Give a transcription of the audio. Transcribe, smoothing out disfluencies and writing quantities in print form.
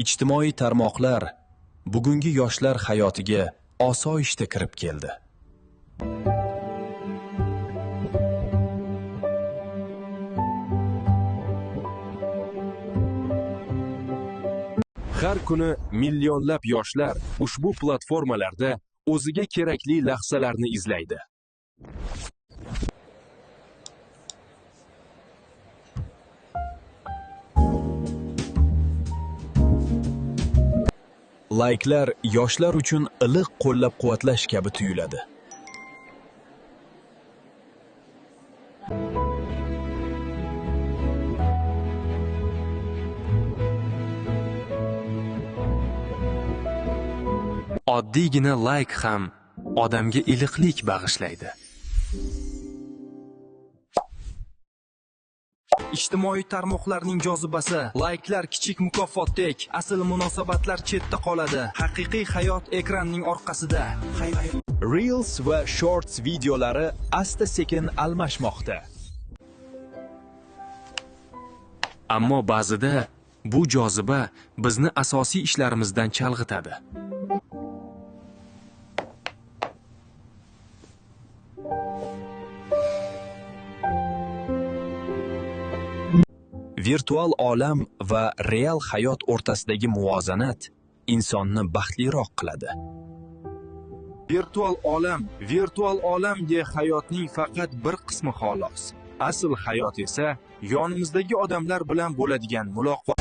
Ijtimoiy tarmoqlar bugungi yoshlar hayotiga osoyishta kirib keldi. Har kuni millionlab yoshlar ushbu platformalarda o'ziga kerakli lahzalarni izlaydi. Layklar yoshlar uchun iliq qo'llab-quvvatlash kabi tuyuladi. Oddiygina layk ham odamga iliqlik bag'ishlaydi. Ijtimoiy tarmoqlarning jozibasi, layklar kichik mukofotdek, asl munosabatlar chetda qoladi. Haqiqiy hayot ekranning orqasida. Reels va Shorts videolari asta-sekin almashmoqda. Ammo ba'zida bu joziba bizni asosiy ishlarimizdan chalg'itadi. Virtual olam va real hayot o'rtasidagi muvozanat insonni baxtliroq qiladi. Virtual olamga hayotning faqat bir qismi xolos. Asl hayot esa yonimizdagi odamlar bilan bo'ladigan muloqot.